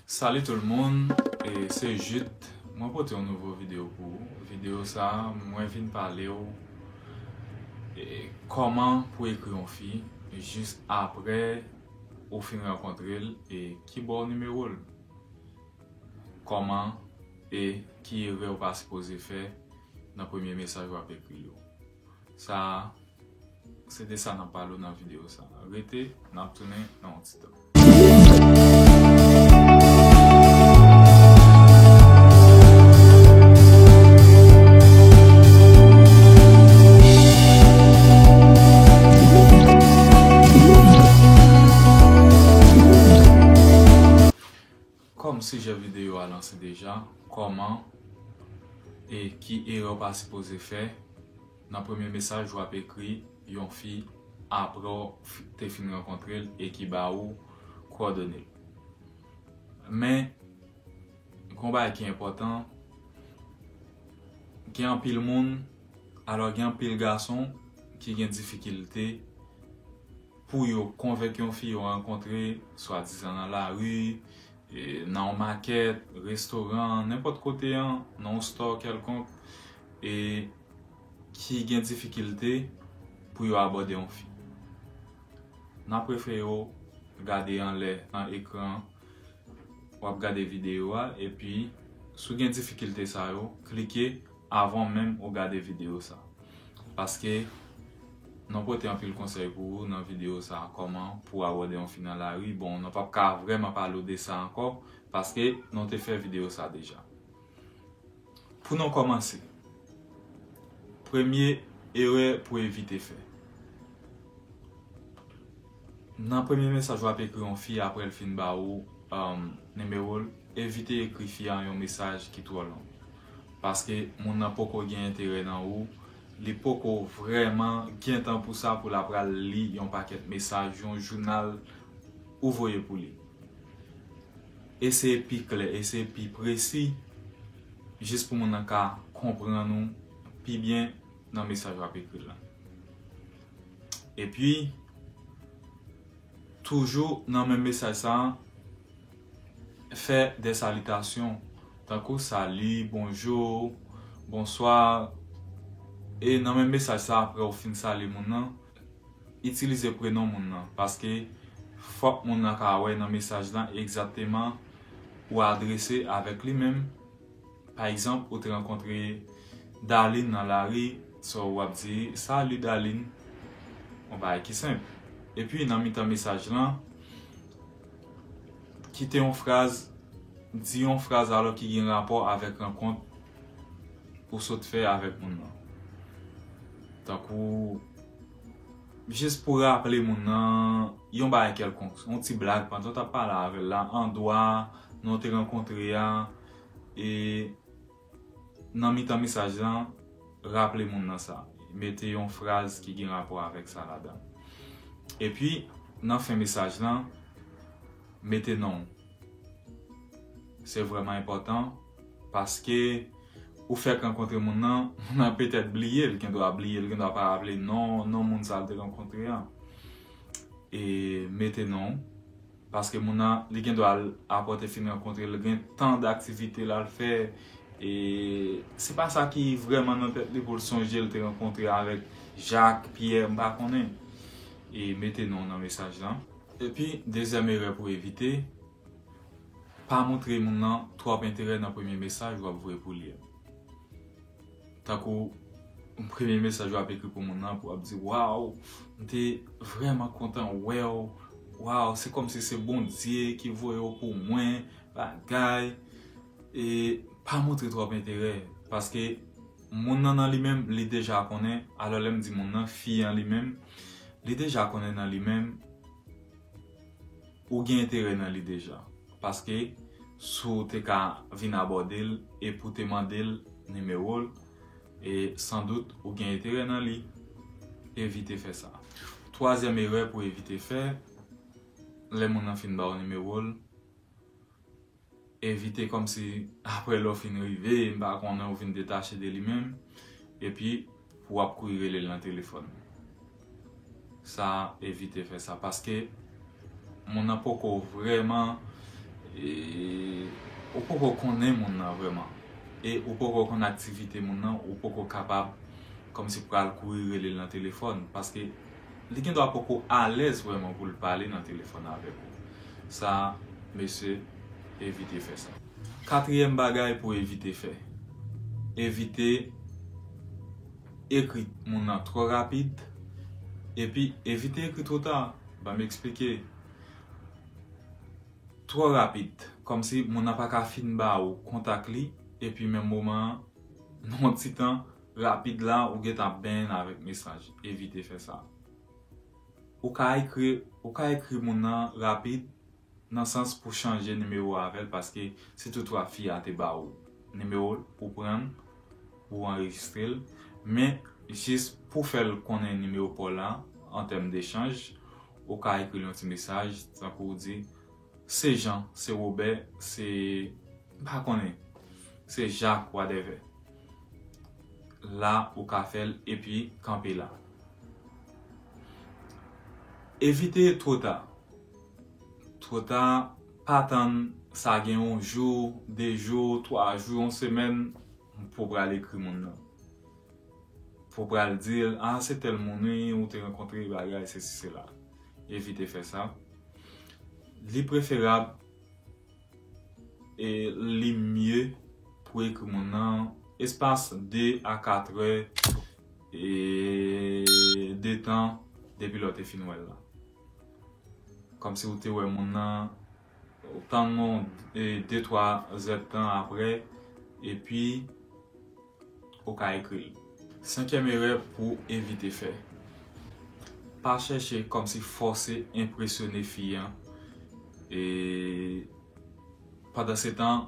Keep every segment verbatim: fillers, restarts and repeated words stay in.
Salut tout le monde, e se Jude. Mwen pote yon nouvo videyo pou ou. Videyo sa a, mwen vin pale w e kòman pou ekri yon fi jis apre ou fin rankontre l e ki bò nimewo l. Kòman e ki erè ou pa sipoze fè nan premye mesaj w ap ekri yo. Sa a, se de sa n ap pale w nan videyo sa a. Rete, n ap tounen nan yon ti tan. Kòm sijè videyo a lan se deja, kòman e ki erè w pa sipoze fè nan premye mesaj w ap ekri yon fi apre w fi- te fin rankontre l e ki ba ou kowòdone l. Men, gen yon bagay ki enpòtan, gen anpil moun, alò gen anpil gason ki gen difikilte pou yo konvenk yon fi yo rankontre, swadizan nan lari, e, nan yon makèt, restoran, nenpòt kote an, nan yon store kèlkonk, e ki gen difikilte pou yo abòde yon fi. N ap refere w gade anlè nan ekran, w ap gade videyo a, epi si w gen difikilte sa yo, klike avan menm ou gade videyo sa. Paske nou pote anpil konsèy pou ou nan videyo sa, kòman pou abòde yon fi nan lari. Bon, nou p ap ka vrèman pale w de sa ankò, paske nou te fè videyo sa deja. Pou nou kòmanse, premye erè pou evite fè. Nan premye mesaj w ap ekri yon fi apre l fin ba ou, um, nimewo l, evite ekri fi a yon mesaj ki twò long. Paske moun nan poko gen enterè nan ou, li poko vrèman gen tan pou sa, pou l ap pral li yon pakèt mesaj, yon jounal ou voye pou li. Eseye pi klè, eseye pi presi, jis pou moun nan ka konprann ou pi byen nan mesaj w ap ekri l lan. Epi, toujou nan menm mesaj sa a, fè de salitasyon, tankou sali, bonjou, bonswa. E nan menm mesaj sa a, apre w fin salye moun nan, itilize prenon moun nan, paske fòk moun nan ka wè nan mesaj lan egzakteman ou adrese avèk li menm. Pa egzanp, ou te rankontre Darline nan lari, so w ap di, "Salut Darline." Yon bagay ki senp. Epi, nan mitan mesaj lan, kite yon fraz, di yon fraz alò ki gen rapò avèk rankont ou sot fè avèk moun nan. Tankou, jis pou raple moun nan yon bagay kèlkonk, yon ti blag pandan w t ap pale avè l la, andwa nou te rankontre a, e nan mitan mesaj lan, raple moun nan sa. Mete yon fraz ki gen rapò avèk sa ladan. Epi, nan fen mesaj lan, mete non w. Se vrèman enpòtan, paske ou fèk rankontre moun nan, moun nan petèt bliye, l gendwa bliye, l gendwa pa raple non, non moun sa l te rankontre a. E mete non w, paske moun nan, li gendwa al, apre w te fin rankontre l, gen tan d aktivite l al fè, e se pa sa ki vrèman nan tèt li pou l sonje l te rankontre avèk Jak, Pyè, m pa konnen. E mete non w nan mesaj lan. Epi, dezyèm erè pou evite, pa montre moun nan twòp enterè nan premye mesaj w ap voye pou li a. Tankou, premye mesaj w ap ekri pou moun nan, pou w ap di, "Waw, m te vrèman kontan wè w. Waw, se kòmsi se Bondye ki voye w pou mwen, bagay." E pa montre twòp enterè, paske moun nan nan li menm, li deja konnen, alò lè m di moun nan, fi an li menm, li deja konnen nan li menm, ou gen enterè nan li deja. Paske si w te ka vin abòde l e pou te mande l nimewo l, e sandout ou gen enterè nan li, evite fè sa. Twazyèm erè pou evite fè, lè moun nan fin ba w nimewo l, evite kòmsi apre lè w fin rive, m pa konnen, ou vin detache de li menm, epi pou w ap kouri rele l nan telefòn. Sa, evite fè sa, paske moun nan poko vrèman, e, Ou poko konnen moun nan vrèman. E ou poko konn aktivite moun nan, ou poko kapab kòmsi pral kouri rele l nan telefòn, paske li gen dwa poko alèz vrèman pou l pale nan telefòn avèk ou. Sa, mesye, evite fè sa. Katriyèm bagay pou evite fè, evite ekri moun nan twò rapid, epi evite ekri twò ta. Ban m eksplike. Twò rapid, kòmsi moun nan pa ka fin ba ou kontak li, epi menm moman an, nan yon ti tan rapid la, ou gentan ap benyen avèk mesaj. Evite fè sa. Ou ka ekri, ou ka ekri moun nan rapid, nan sans pou chanje nimewo avè l, paske si toutfwa fi a te ba ou nimewo l, ou pran l, ou anrejistre l, men jis pou fè l konnen nimewo pa w la, an tèm dechanj, ou ka ekri l yon ti mesaj, tankou w di, se Jan, se Wobè, se, m pa konnen, se Jak, whatever. La, ou ka fè l epi kanpe la. Evite twò ta. Twò ta, pa tann sa gen yon jou, de jou, twa jou, yon semèn pou w pral ekri moun nan. Pou w pral di l, a, se tèl moun wi, ou te rankontre, bagay, sesi, sela. Evite fè sa. Li preferab, e li mye pou ekri moun nan espas de a katrè e de tan depi lè w te fin wè l la. Kòmsi ou te wè moun nan, ou tann yon, e, de twa zèdtan aprè, epi ou ka ekri l. Senkyèm erè pou evite fè. Pa chèche kòmsi fòse enpresyone fi an. E pandansetan,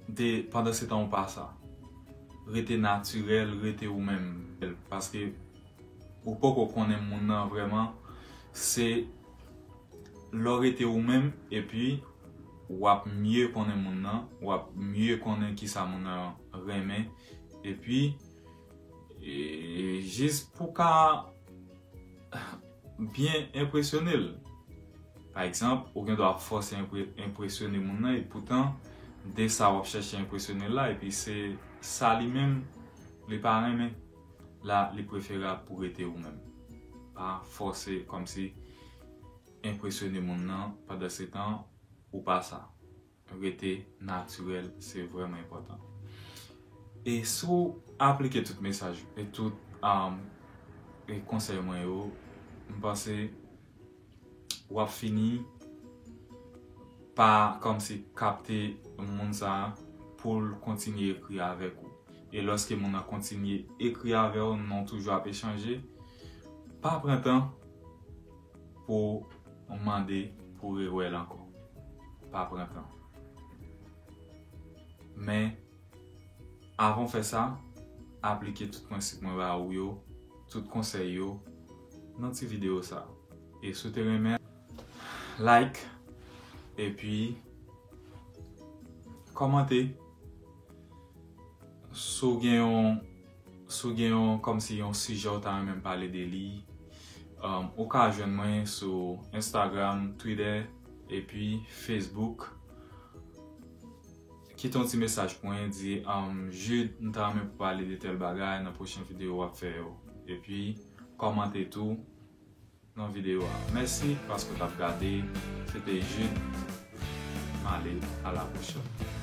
de, pandansetan ou pa sa. Rete natirèl, rete ou menm. Paske ou poko konnen moun nan vrèman. Se lè w rete ou menm, epi w ap mye konnen moun nan, w ap mye konnen kisa moun nan renmen, epi, e, jis pou ka byen enpresyone l. Pa egzanp, ou gen dwa ap fòse enpre-, enpresyone moun nan, e poutan, de sa w ap chèche enpresyone l la, epi se sa li menm, li pa renmen, la, li preferab pou rete ou menm. Pa fòse kòmsi enpresyone moun nan, pandansetan, ou pa sa. Rete natirèl, se vrèman enpòtan. E si w aplike tout mesaj, e tout, um, e konsèy mwen yo, m panse w ap fini pa kòmsi kapte moun sa a pou l kontinye ekri avèk ou. E lòske moun nan kontinye ekri avè w, nou toujou ap echanje, pa pran tan pou w mande pou rewè l ankò. Pa pran tan. Men, avan w fè sa, aplike tout prensip mwen ba ou yo, tout konsèy yo, nan ti videyo sa. E si w te renmen, like, epi kòmante. Si w gen yon, si w gen yon, kòmsi yon sijè w ta renmen m pale de li, um, ou ka jwenn mwen sou Instagram, Twitter, epi Facebook. Kite yon ti mesaj pou mwen, di, um, Jude, m ta renmen pou pale de tèl bagay nan pwochen videyo w ap fè yo. Epi, kòmante tou nan videyo a. Mèsi paske w t ap gade. Se te Jude. M ale, a la pwochèn.